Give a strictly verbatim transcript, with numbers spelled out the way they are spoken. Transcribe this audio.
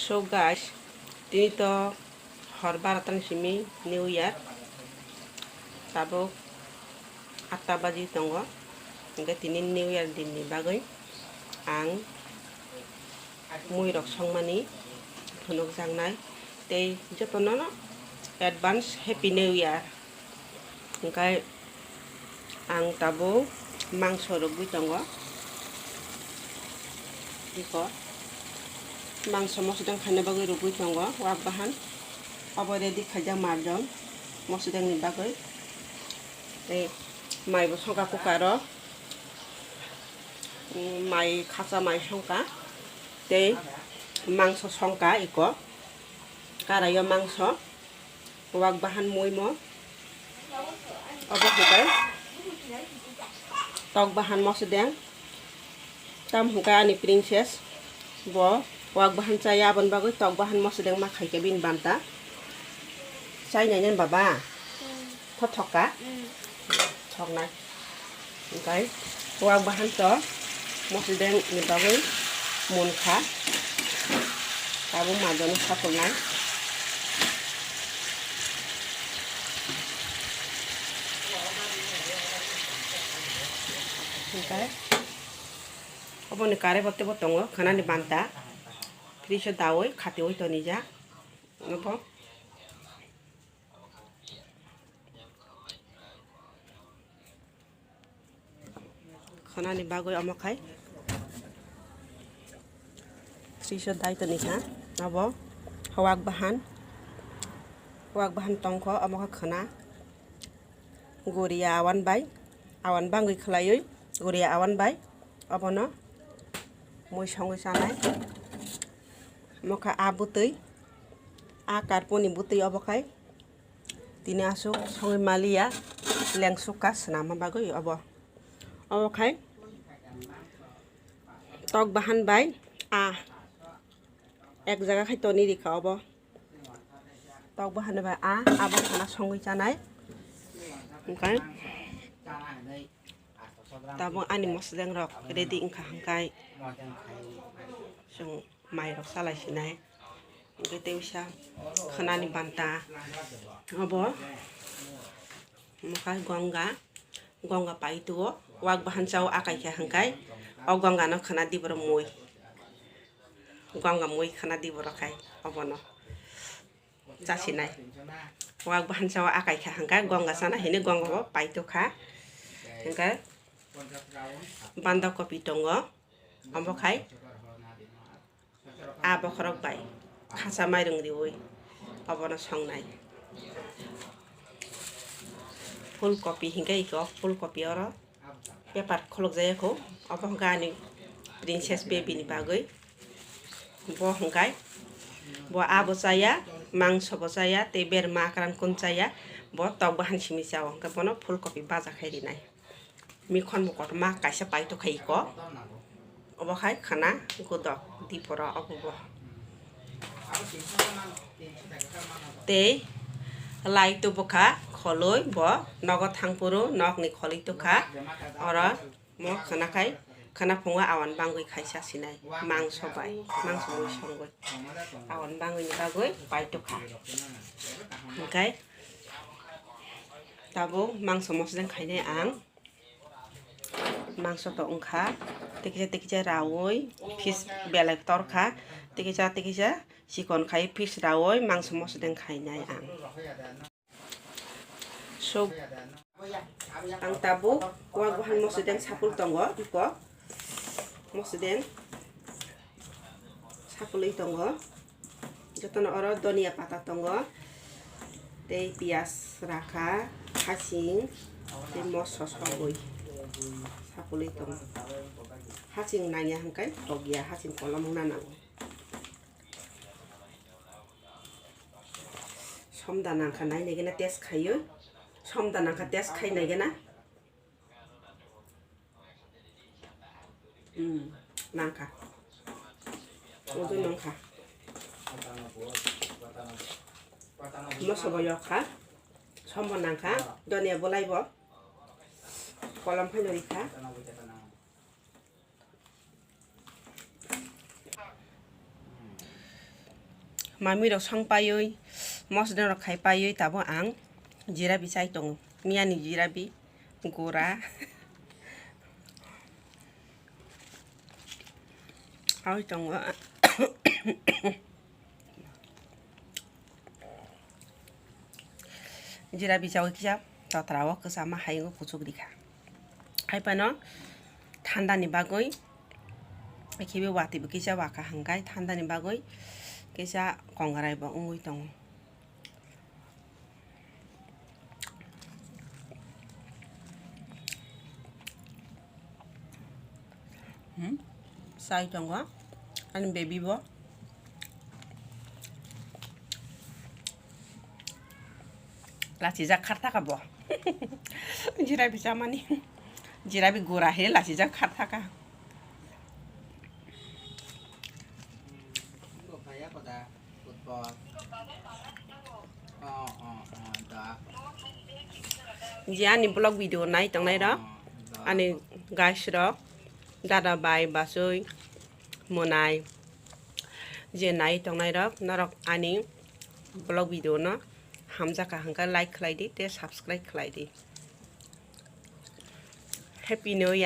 So guys, tini to hor barota ni simi New Year, tabuk atta baji tongo, hingke tini New Year din ni bagwi ang mui rok songmani phunukjaknai tei jotono no advance Happy New Year. Hingke ang tabuk mangso rwgwi tongo. Iko mangso mosodeng khaina bagwi rwgwi tongo wak bahan. Obo ready khaijak marjon mosodeng ni bagwi. Tei mai bo songkha cooker o, mm, mai khacha mai songkha tei mangso songkha iko karai o mangso. Wak bahan mui mo. Obo hwnkhe tok bahan mosodeng. Tam hwnkhe ani princess bo wak bahan chaya, aboni bagwi tok bahan mosodeng ma khaikhe bini banta. Chainai nini baba? Thothok ka? Thoknai. Hingkai wak bahan to mosodeng ni bagwi munkha. Tabuk majani sakulnai. Hingkai oboni kare bo teibo tongo, khwnani banta. Fridge o daui khatiui tonijak. Obo. Khwnani bagwi omo khai. Fridge o dai toni kha. Obo wak bahan. Wak bahan tongkho omo khe khwna. Guriya awan bai. Awan bangwi khwlaiwi. Guriya awan bai. Obono mui songwi chanai. Omo khe a bwtwi. A karponi bwtwi obo khai. Tini aswk songwi maliya, lengsuk ka swnamma bagwi obo. Obo khai tok bahan bai a ek jaga khai toni rikha obo. Tok bahan bai a, abo khana songwi chanai. Hwnkhe tabuk ani mosodeng rok ready wngkha hwnkhe chwng mai rok salai sinai. Hwnkhe tei bisa khwnani banta obo. Omo khe gonga, gonga paituo, wak bahan chao akai khe hwnkhe o gonga no khwna di borok mui. Gonga mui khwna di borok khai obono chasinai. Wak bahan chao akai khe hwnkhe gonga chana hinwi gonga bo paitokha. Hwnkhe banda kopi tongo, omo khai a bokhorok bai khacha mairung riui obono songnai. Phul kopi hingke iko phul kopi oro paper kholokjaya kho, obo hingke ani princess baby ni bagwi. Bo hingkai bo abo chaya, mangso bo chaya, tei berma kwran kun chaya, bo tok bahan simi chao, hingke bono phul kopi baja khai rinai. Mikhon bo kotorma kaisa paitokha iko. Obo hai khana godok dipora obo bo. Tei lai tubukha kholoi bo nogo thangphuru nokni kholoi tukha. Oro mo khana khai khana phungo awan bangwi khaisa sinai mangso bai mangso mui songwi awan bangwi ni bagwi paitokha. Hingkai tabuk mangso mosodeng khainai ang. Mangso to wngkha, tikisa tikisa raui, piece belai torkha, tikisa tikisa chikon khai piece raui mangso mosodeng khainai ang. So, ang tabuk wak bahan mosodeng sapul tongo, iko mosodeng sapului tongo. Jotono oro donia pata tongo, tei piyaj rakha, hasing, tei moso sogwi sapului tongo. Hasing nangya hwnkhe tokya, hasing kolom wngna nango. Somda nangkha nai naigena test khaiyo, somda nangkha test khai naigena. Hmm, nangkha. Odo nangkha. Moso bo yok kha. Sombo nangkha. Donia bolai bo. Kolom phai nori kha. Mami rok song paiwi, mosodeng rok khai paiwi, tabuk ang jirabi chai tongo. Miyani jirabi, gura. Awi tongo. Jirabi chawi kisa totra o kwchama hayungo kuchuk rikha. Hai phano thanda ni bagwi, khibi watwi bo kisa waka hwnkhe thanda ni bagwi kisa kongrai bo wngwi tongo. Hmm? Sai tongo ani baby bo. Lachijak khartaka bo. Jirabi chamani. Jirabi gura he lachijak khartaka. Je ani vlog video nai tongnai rok, ani guys rok, dada bai basui monai je nai tongnai rok, norok ani vlog video no hamjaka hwnkhe like khlai di tei subscribe khlai di. Happy New Year.